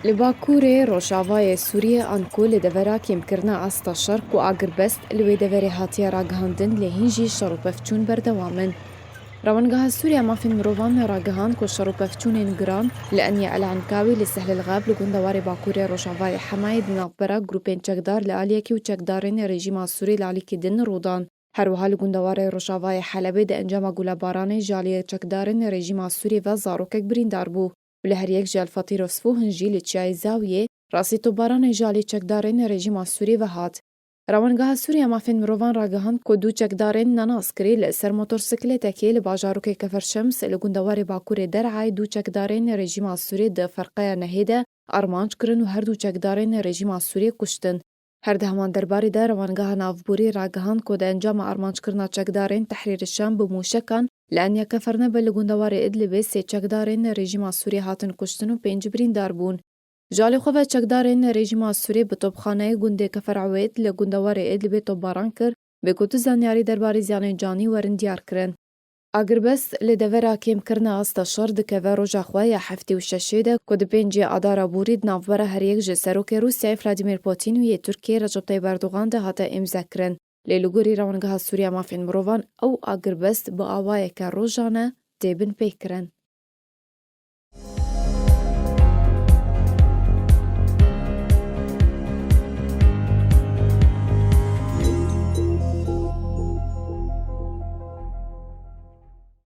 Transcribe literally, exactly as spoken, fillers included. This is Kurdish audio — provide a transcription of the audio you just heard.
Li Bakurê Rojavayê Sûriyê anku li devera kêmkirina asta şer ku agirbest li wê deverê hatiye ragihandin, lê hîn jî şer û pevçûn berdewam in. Rewengeha Sûriya Mafên Mirovan ragihand ku şer û pevçûnên giran li Enya El Enkawî li Sehlil Xeb li gundewarê Bakurê Rojavayê Hemayê di navbera grûpên çekdar li aliyekî û çekdarên rejîma Sûrî li alîkî din rû dan. Her wiha li gundewarê Rojavayê Helebê di encama gulebaranê ji aliyê çekdarên rejîma Sûrî ve zarokek birîndar bû û li her yek ji El Fatîr û Sfûhin jî li Çiyayê Zawiyê rastî topbaranê ji alî çekdarên rejîma Sûrî ve hat. Rewengeha Sûriya Mafên Mirovan ragihand ku du çekdarên nenaskirî li ser motorsikletekê li bajarokê Kefer Şems li gundewarê Bakurê Der'ayê du çekdarên rejîma Sûrî di ferqeya nehê de armanc kirin û her du çekdarên rejîma Sûrî kuştin. Her di heman derbarê de Rewengeha Navborî ragihand ku di encama armanckirina çekdarên Tehrîr Şam bi mûşekan li Enya Kefernebe li gundewarê Idlibê sê çekdarên rejîma Sûrî hatin kuştin û pênc birîndar bûn. Ji alî xwe ve çekdarên rejîma Sûrî bi topxaneyê gundê Kefer Ewêd li gundewarê Idlibê topbaran kir, bê ku tu zanyarî derbarê ziyanên canî werin diyar kirin. Agirbest li devera kêmkirina asta şer dikeve roja xwe ya heftê û şeşê de ku di pêncê Adara borî di navbera her yek ji serokê Rûsyayê Vladimir Putin û yê Tirkiyê Recep Tayyip Erdogan de hate îmzekirin. Lê li gorî Rewengeha Sûriya Mafên Mirovan ew agirbest bi awayeke rojane tê binpêkirin.